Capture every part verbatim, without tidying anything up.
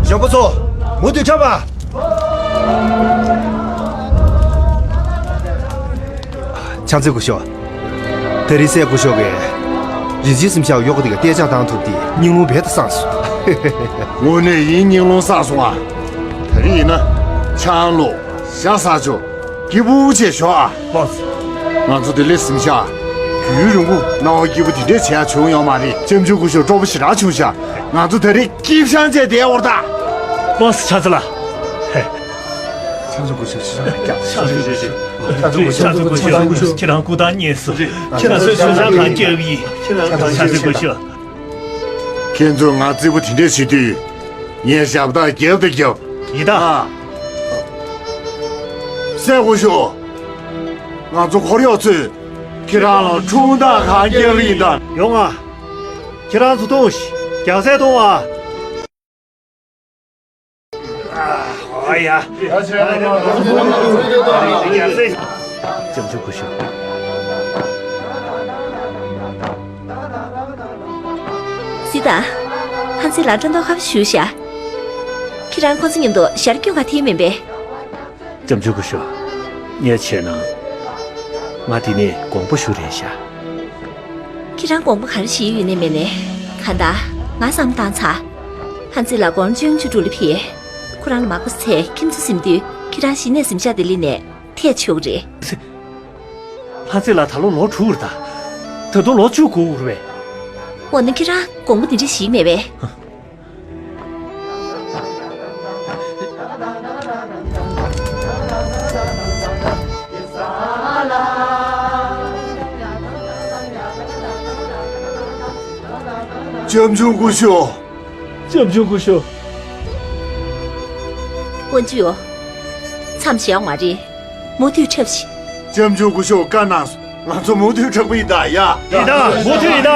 ཞོགས་པ་ཚོ། མུ་མཐུད་འཁྲབ་པ། ཕྱག་འཚལ་སྐུ་ཞབས། ད་རེས་སྲས་སྐུ་ཞབས་ཀྱིས་རིན་ཆེན་གཟིམ་ཤག་གཡོག་པོ་དེ་ག་གཏད་འཇགས་བཏང་ཐུབ་དེ་སྙིང་རླུང་རྦད་དེ་སངས་སོང་། དངོས་གནས་ཡིན་སྙིང་རླུང་སངས་སོང་ཨ། ད་རེས་ཡིན་ན་ཆང་བླུགས་ཞྭ་ཟ་ཆོག་སྐྱིད་པོ་བྱས་ཤོག་ཨ། ལགས་སོ། ང་ཚོ་བདེ་ལེགས་གཟིམ་ཤག་རྒྱུན་རིང་པོ་སྣང་བ་སྐྱིད་པོ་དེ་འདྲས་བྱས་ཡ་བྱུང་ཡོད་མ་རེད། སྐྱབས་མཆོག་སྐུ་ཞབས་སྤྲོ་པོ་ཞེ་དྲག་བྱུང་ཤག་ང་ཚོ་ད་རེས་སྐྱིད་ཤང་བྱས་བསྡད་འོར་ད། ལགས་སོ་ཕྱག་འཚལ་ལགས། ཕྱག་འཚལ་སྐུ་ཞབས། ཕྱག་འཚལ་སྐུ་ཞབས། ཕྱག་འཚལ་སྐུ་ཞབས། ཁྱེད་རང་སྐུ་ཐང་རྙེད་སོང་། ཁྱེད་རང་ཚོའི་མཚོན་ཆ་གང་རྒྱག་ཡིན། ཕྱག་འཚལ་སྐུ་ཞབས། ཁྱེད་ཚོས་ང་རྩིས་པོ་དེ་འདྲས་བྱེད་དུས་ངས་ཞབས་ཏོག་རྒྱབ་དང་རྒྱབ། ཡིན་ད། ཨ། སྲས་སྐུ་ཞབས། ང་ཚོ་འཁོར་གཡོག་ཚོས་ཁྱེད་རང་ལ་འཁྲུངས་སྟངས་གང་རྒྱག་གི་ཡིན་ད། ཡོང་ང་། ཁྱེད་རང་ཚོ་ཐོངས་ཤིག་རྒྱགས་སེ་ཐོངས་ཨ། ཨ་ཡ། སྐྱབས་མཆོག་སྐུ་ཞབས། སི་ཏཱ། ཧན་སི་ལགས་སྒྲོ་འདོགས་ཁ་པར་ཞུས་ཤག་ཁྱེད་རང་ཁོང་ཚོ་མཉམ་དུ་ཞལ་སྐྱོན་ག་ཐེ་མིན་པས། སྐྱབས་མཆོག་སྐུ་ཞབས། ངས་བྱས་ན། ང་འདི་ནས་དགོངས་པ་ཞུ་རན་ཤག་ཁྱེད་རང་དགོངས་པ་ག་རེ་བཞེས་ཡོད་ནས་མེད་ནས། གང་ལྟར་ང་བསམ་བཏང་ཚར། ཧན་ཙི་ལགས་དགོང་ཅུང་ཅུ་འགྲུལ་ལ་ཕེབས། ཁོ་རང་ལ་མ་གོ་ཚེ་ཁྱིམ་ཚང་ཟིན་དུས་ཁྱེད་རང་གཞི་ནས་གཟིམ་ཤག་ལྡི་ལི་ནས་ཐད་ཆོག་གི་རེད། ཧན་ཙི་ལགས་ད་ལོ་ལོ་དྲུག་རེད་ད། ད་དུང་ལོ་བཅུ་འགོར་གི་རེད་པས། འོ་ན་ཁྱེད་རང་དགོངས་པ་འདི་འདྲ་བཞེས་མེད་པས། སྐྱབས་མཆོག་སྐུ་ཞབས། སྐྱབས་མཆོག་སྐུ་ཞབས། དབོན་ཇུའོ། མཚམས་བཞག་མ་རེད། མུ་མཐུད་འཁྲབ་ཤིག་སྐྱབས་མཆོག་སྐུ་ཞབས་བཀའ་གནང་སོང་། ང་ཚོ་མུ་མཐུད་འཁྲབ་ཀྱི་ཡིན་ད་ཡ། ཡིན་ད། མུ་མཐུད་ཡིན་ད།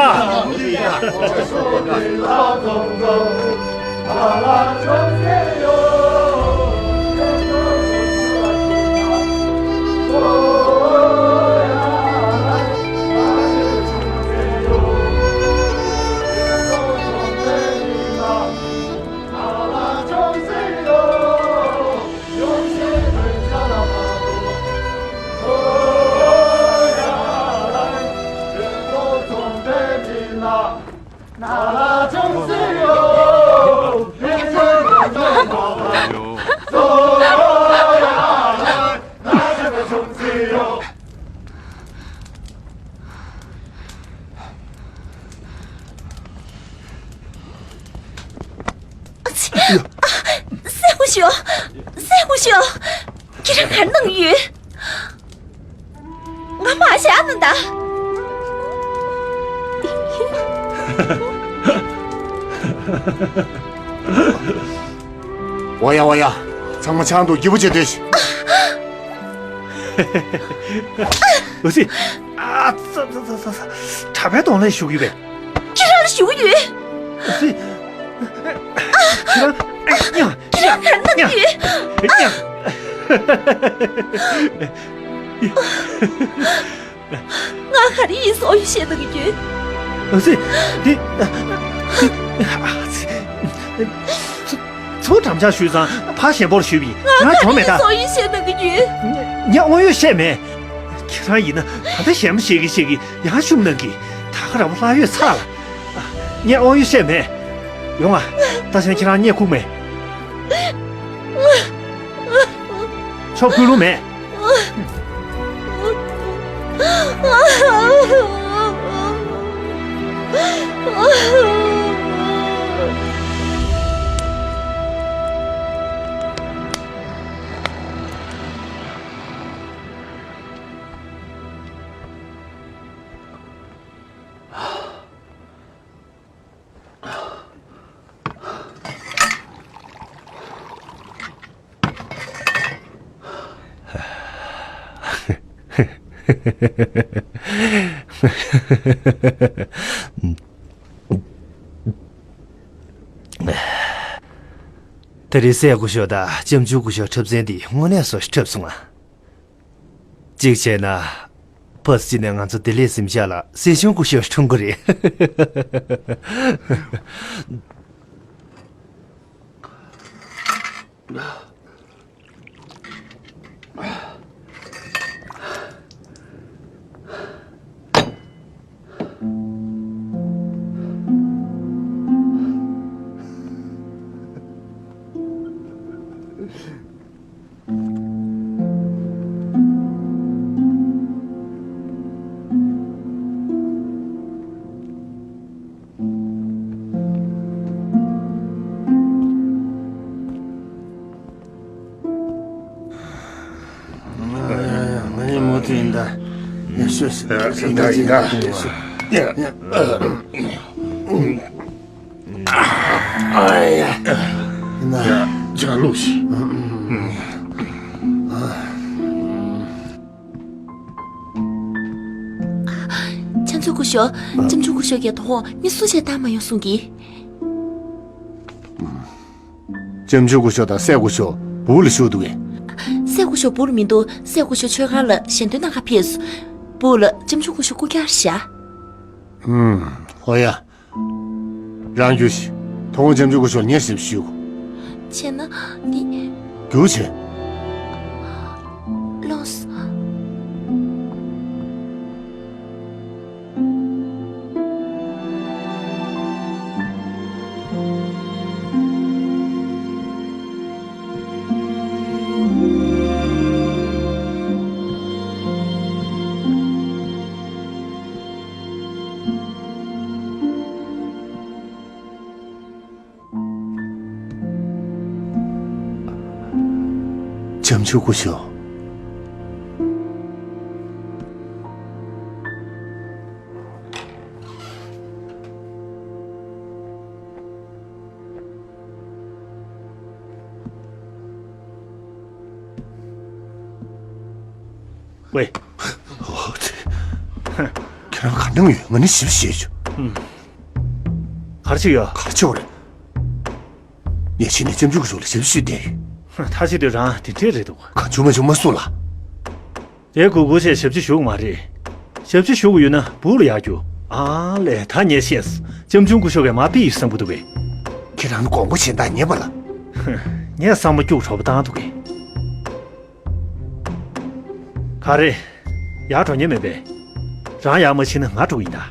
སྲས་སྐུ་ཞབས། སྲས་སྐུ་ཞབས། ཁྱེད་རང་ག་རེ་གནང་ཡོད། ང་མ་བཞག་ན་ད། ཝ་ཡ་ཝ་ཡ། ཚང་མ་ཆང་འདུག་སྐྱིད་པོ་བྱེད་དེ། འོ་སི། ཨ་ཙ་ཙ་ཙ་ཙ། གྲྭ་པའི་གདོང་ལ་ཞུགས་ཡོད་པས། ཁྱེད་རང་ལ་ཞུགས་ཡོད། འོ་སི། ཁྱེད་རང་། ཁྱེད་རང་ག་རེ་གནང་གི་ཡོད། ང་ག་རེ་ཡིན་སོག་ཡོད་བཤད་གནང་གི་ཡོད། འོ་སི། འདི། འདི། ཨ་ཙི། ཚུར་འགྲམ་ལྕག་གཞུས་ཙང་ཕར་ཞེན་པོར་གཞུས་པ་ཡིན། ང་ང་གྲོངས་མེད་ད། ང་སོག་ཡིན་བཤད་གནང་གི་ཡོད། ངས་དངོས་ཡོད་བཤད་མེད། ཁྱེད་རང་ཡིན་ན་ད་ལྟ་ཞལ་མ་བཞེས་ཀྱི་བཞེས་ཀྱི་ཡང་ཞུམ་གནང་གི། ད་ག་རང་བ་ལྷག་ཡོད་ཚར་ལ། ངས་དངོས་ཡོད་བཤད་མེད། ཡོང་ང་། ད་ཆ་ཁྱེད་རང་གཉིད་ཁུག་མེད། ཆོག་ཁུག་ལུགས་མེད། ད་རེས་སྲས་སྐུ་ཞབས་དང་སྐྱབས་མཆོག་སྐུ་ཞབས་འཁྲབ་ཚན་འདི་དངོས་གནས་བཟོ་ཞིག་འཁྲབ་སོང་ང་། གཅིག་བྱས་ན། ཕར་ཕྱིན་ནས་ང་ཚོ་བདེ་ལེགས་གཟིམ་ཤག་ལ་སྲས་ཆུང་སྐུ་ཞབས་འཁྲུངས་ཀྱི་རེད། ང་ཡི་མོ་དེ་ཡིན་ད། ཡ་ཤོད་ཤོད། ཡ་ཡིན་ད་ཡིན་ད། ཡ་ཤོད། ཡ་ཡ། ཨ་ཡ། ཡིན་ད། ཡ་ཅི་ག་ལོག་ཤིག་ལྕམ་ཆུང་སྐུ་ཞབས། ལྕམ་ཆུང་སྐུ་ཞབས་ཀྱིས་དོ་དགོང་ངས་སུ་ཞིག་བཏང་མ་ཡོང་གསུང་གི། ལྕམ་ཆུང་སྐུ་ཞབས་དང་སྲས་སྐུ་ཞབས་སྦུག་ལ་བཞུགས་འདུག་གས། སྲས་སྐུ་ཞབས་སྦུག་ལ་མི་འདུག་སྲས་སྐུ་ཞབས་མཆོད་ཁང་ལ་ཞལ་འདོན་གནང་ག་ཕེབས་སོང་། སྦུག་ལ་ལྕམ་ཆུང་སྐུ་ཞབས་སྐུ་བཀྱག་བཞག་ཨུམ། ཨོ་ཡ། རང་རྒྱུགས་ཤིག་དོ་དགོང་ལྕམ་ཆུང་སྐུ་ཞབས་ངས་ཞབས་ཞུ། བྱས་ན་འདི། རྒྱུགས་བྱེད། ལོངས། ལྕམ་ཆུང་སྐུ་ཞབས། ཝེ། ཨོ་ཙི། ཁྱེད་རང་ག་འདྲ་ཡོད། ང་ནི་ཞིབ་ཞིབ་བྱས་བྱུང་། ག་རེ་བྱས་ཡོད། ག་རེ་བྱས་ཡོད་རེད། ངས་ཕྱི་ནས་ལྕམ་ཆུང་སྐུ་ཞབས་ལ་ཞབས་ཞུ་བསྡད་ཡོད། ཐ་ཆད་དུས་རང་དེ་འདྲས་རེད་འདུག་གང་བྱུང་མ་བྱུང་མ་གསུང་ལ། དེ་གུ་གུ་བྱས་ཞབས་ཕྱི་ཞུ་གི་མ་རེད། ཞབས་ཕྱི་ཞུ་གི་ཡོད་ན་སྦུག་ལ་ཡར་རྒྱུགས། ཨ་ལས། ད་ངས་ཤེས་སོང་། ལྕམ་ཆུང་སྐུ་ཞབས་ཀྱིས་མ་ཕིག་ཡོད་བསམ་གྱི་འདུག་གས། ཁྱེད་རང་ནི་དགོངས་པ་གཞན་དག་ཉེས་པ་ལ། ཧུམ། ངས་བསམ་བློ་སྐྱུག་བྲོ་པོ་བཏང་འདུག་གས། ག་རེ། ཡར་འགྲོ་མཁན་མེད་པས། རང་ཡར་མ་ཕྱིན་ན་ང་འགྲོ་གི་ཡིན་ད།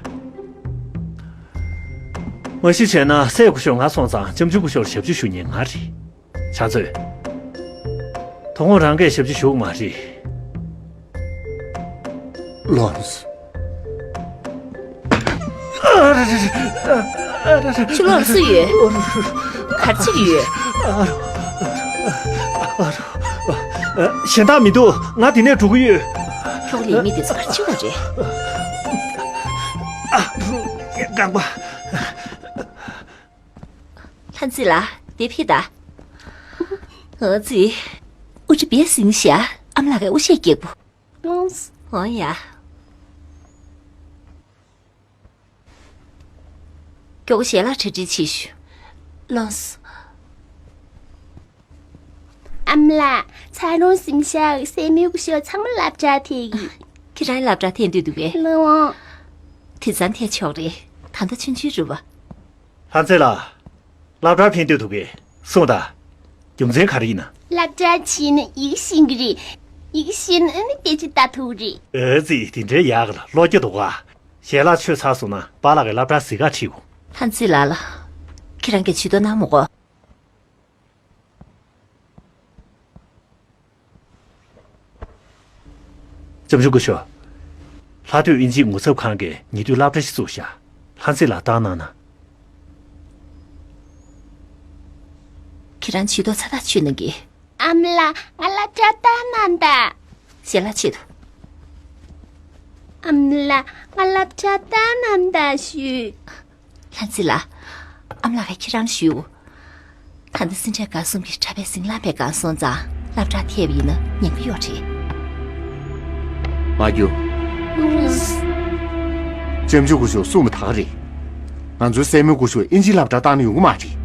མ་གཞི་བྱས་ན་སྲས་སྐུ་ཞབས་ང་སོང་ཙང་ལྕམ་ཆུང་སྐུ་ཞབས་ལ་ཞབས་ཕྱི་ཞུ་མཁན་ང་རེད། བྱ་མཛོད། དོ་དགོང་རང་གིས་ཞབས་ཕྱི་ཞུ་གི་མ་རེད། ལོངས། ཁྱོད་ལོངས་སུ་ཡོད། ག་རེ་བྱེད་ཀྱི་ཡོད། གཞན་དག་མི་འདུག་ང་དེ་ནས་འགྲོ་གི་ཡོད། ཁྱོད་ལས་མི་དེ་ཚོ་ག་རེ་བྱེད་དགོས་རེད། རྐང་པ། ལྷ་མཛེས་ལགས། འདིར་ཕེབས་དང་། ཨ་ཙི། དབུ་ཁྲིད་བས་ཟིན་ཤག་ཨ་མ་ལགས་ཀྱི་དབུ་ཞྭ་རྒྱག་པོ། ལོངས། འོ་ཡ། མགྱོགས་པོ་ཞལ་ལག་གྲ་སྒྲིག་བྱེད་ཤོག་ལོངས། ཨ་མ་ལགས། ཚ་རོང་གཟིམ་ཤག་སྲས་མོ་སྐུ་ཞབས་ཚང་མ་སློབ་གྲྭར་ཐད་ཀྱི། ཁྱེད་རང་སློབ་གྲྭར་ཐད་འདོད་འདུག་གས། ལགས་འོང་། དེང་སང་ཐད་ཆོག་རེད། ད་ལྟ་ཆུང་ཆུང་རེད་པ། ལྷ་མཛེས་ལགས། སློབ་གྲྭར་ཕེབས་འདོད་འདུག་གས། གསུངས་དང་། རྒྱུ་མཚན་ག་རེ་ཡིན་ན། སློབ་གྲྭར་ཕྱིན་ན་ཡི་གེ་ཤེས་ཀྱི་རེད། ཡི་གེ་ཤེས་ན་ཨ་ནི་སྐད་ཆ་ལྟ་ཐུབ་རེད། ཨ་ཙི། དེ་འདྲའི་ཡག་ག་ལ་བློ་རྒྱ་འདུག་ག་ཞལ་ལག་མཆོད་ཚར་སོང་ན་པཱ་ལགས་ཀྱི་སློབ་གྲྭར་གཟིགས་གར་ཁྲིད་དགོས། ལྷ་མཛེས་ལགས་ལ། ཁྱེད་རང་གིས་ཇུས་གཏོགས་གནང་མི་དགོས། ལྕམ་ཆུང་སྐུ་ཞབས། ལྷག་སྡོད་དབྱིན་ཇིའི་ངོ་ཚབ་ཁང་གིས་ཉེ་དུས་སློབ་གྲྭ་ཞིག་བཙུགས་ཤག་ལྷ་མཛེས་ལགས་བཏང་གནང་ན། ཁྱེད་རང་ཇུས་གཏོགས་མཚན་རྟགས་ཆོད་གནང་གི། ཨ་མ་ལགས། ང་སློབ་གྲྭར་བཏང་གནང་དང་། ཞལ་ལག་མཆོད་དང་། ཨ་མ་ལགས། ང་སློབ་གྲྭར་བཏང་གནང་དང་ཞུ། ལྷ་མཛེས་ལགས། ཨ་མ་ལགས་ཀྱིས་ཁྱེད་རང་ལ་ཞུས། ད་ལྟ་སེ་འབྲས་དགའ་གསུམ་གྱི་གྲྭ་པས་ཟིང་ལངས་པའི་སྒང་སོང་ཙང་སློབ་གྲྭར་ཐད་པ་ཡིན་ན་ཉན་གྱི་ཡོད་རེད། མ་རྒྱུགས། ལྕམ་ཆུང་སྐུ་ཞབས་གསུངས་པ་ད་ག་རེད། ང་ཚོའི་སྲས་མོ་སྐུ་ཞབས་དབྱིན་ཇིའི་སློབ་གྲྭར་བཏང་ན་ཡོང་གི་མ་རེད།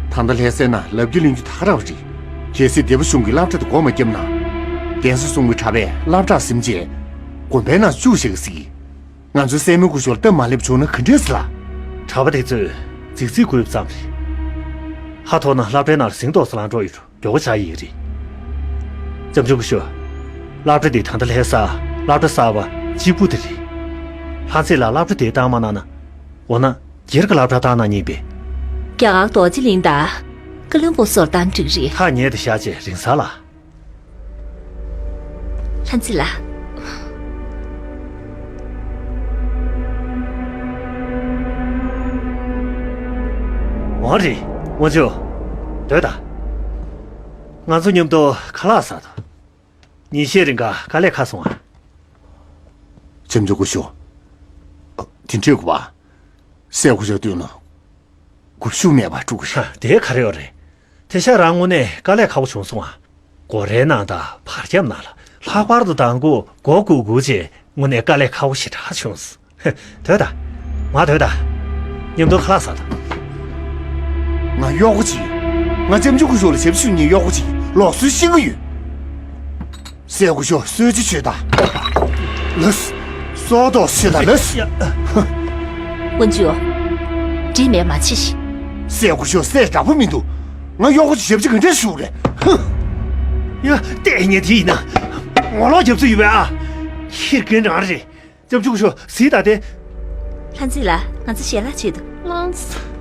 ད་ལྟ་ལྷ་སའི་ནང་ལབ་རྒྱུ་གླེང་རྒྱུ་ད་ག་རང་རེད། གལ་སྲིད་སྡེ་པ་གཞུང་གིས་སློབ་གྲྭ་དེ་སྒོ་མ་བརྒྱབ་ན། གདན་ས་གསུམ་གྱི་གྲྭ་པས་སློབ་གྲྭར་ཟིན་རྗེས། དགོན་པའི་ནང་བཅུག་བཞག་གི་ཟེར་གི། ང་ཚོའི་སྲས་མོ་སྐུ་ཞབས་ལ་སྟབས་མ་ལེགས་པ་བྱུང་ན་ག་འདྲས་ཟེར་ལ། གྲྭ་པ་དེ་ཚོས་རྫིག་རྫིག་དགོས་པ་ཙམ་རེད། ཧ་ཐོག་ན་སློབ་གྲྭའི་ནང་ཟིང་ཏོག་ཙམ་ལངས་འགྲོ་ཡོད་རུང་མགྱོགས་པོ་བྱ་ཡི་རེད། ལྕམ་ཆུང་སྐུ་ཞབས། སློབ་གྲྭ་འདི་ད་ལྟ་ལྷ་ས་སློབ་གྲྭ་གསར་པ་གཅིག་པུ་དེ་རེད། ལྷ་མཛེས་ལགས་སློབ་གྲྭ་འདི་བཏང་མ་གནང་ན། འོ་ན་སྒེར་གྱི་སློབ་གྲྭ་བཏང་གནང་སྙིང་པས། རྒྱ་གར་རྡོ་རྗེ་གླིང་དང་། ཀ་ལོན་སྦུག་སོགས་བཏང་འགྲིག་རེད། ཐག་ཉེ་དུ་བཞག་བྱས་རིང་ས་ལ། ལྷ་མཛེས་ལགས། འོང་རེད། དབང་ཕྱུག། སྡོད་དང་། ང་ཚོ་མཉམ་དུ་ཁ་ལག་ཟ་དང་། ཉིན་ཤས་རིང་ག་དཀའ་ལས་ཁག་སོང་ཨ། ལྕམ་ཆུང་སྐུ་ཞབས། དེ་འདྲས་དགོས་པ། སྲས་སྐུ་ཞབས་བཏོན་ན། སྒུལ་ཤུགས་མེད་པར་འགྲོ་གི་རེད། ཧ། དེ་ག་རེ་ཡོད་རེད། དེ་ཤག་རང་དངོས་གནས་དཀའ་ལས་ཁག་པོ་བྱུང་སོང་ཨ། སྒོ་རའི་ནང་དང་བར་ཁྱམས་ནང་ལ་ལྷག་པར་དུ་མདང་དགོང་སྒོ་སྒུར་སྒུར་བྱས་དངོས་གནས་དཀའ་ལས་ཁག་པོ་ཞེ་དྲག་བྱུང་སོང་། སྡོད་དང་། མར་སྡོད་དང་། མཉམ་དུ་ཁ་ལག་ཟ་དང་། ང་གཡོག་པོ་ཅིག་ང་ལྕམ་ཆུང་སྐུ་ཞབས་ལ་ཞབས་ཞུ་ཉིན་གཡོག་པོ་ཅིག་ལོག་སྲོལ་ཤེས་ཀྱི་ཡོད། སྲས་སྐུ་ཞབས་གསོལ་ཇ་མཆོད་དང་། ལགས། སོ་ཏོག་མཆོད་དང་ལགས། ཡ། དབང་ཕྱུག། འདྲེ་མེད་མ་བྱེད་ཤིག་སྲས་སྐུ་ཞབས་སྲས་འདྲ་པོ་མི་འདུག་ང་གཡོག་པོ་ཅིག་ཞབས་ཕྱི་ག་འདྲས་ཞུ་རེད། ཧུ། ཡ། ལྟས་ངན་དེ་ཡིན་ན། ངོ་ལོག་རྒྱབ་རྩིས་ཡོད་པས་ཨ། ཁྱེད་རྒན་རང་རེད། ལྕམ་ཆུང་ཤོ་གཟིགས་དང་དེ། ལྷ་མཛེས་ལགས། ང་ཚོ་ཞལ་ལག་མཆོད་དང་། ལགས།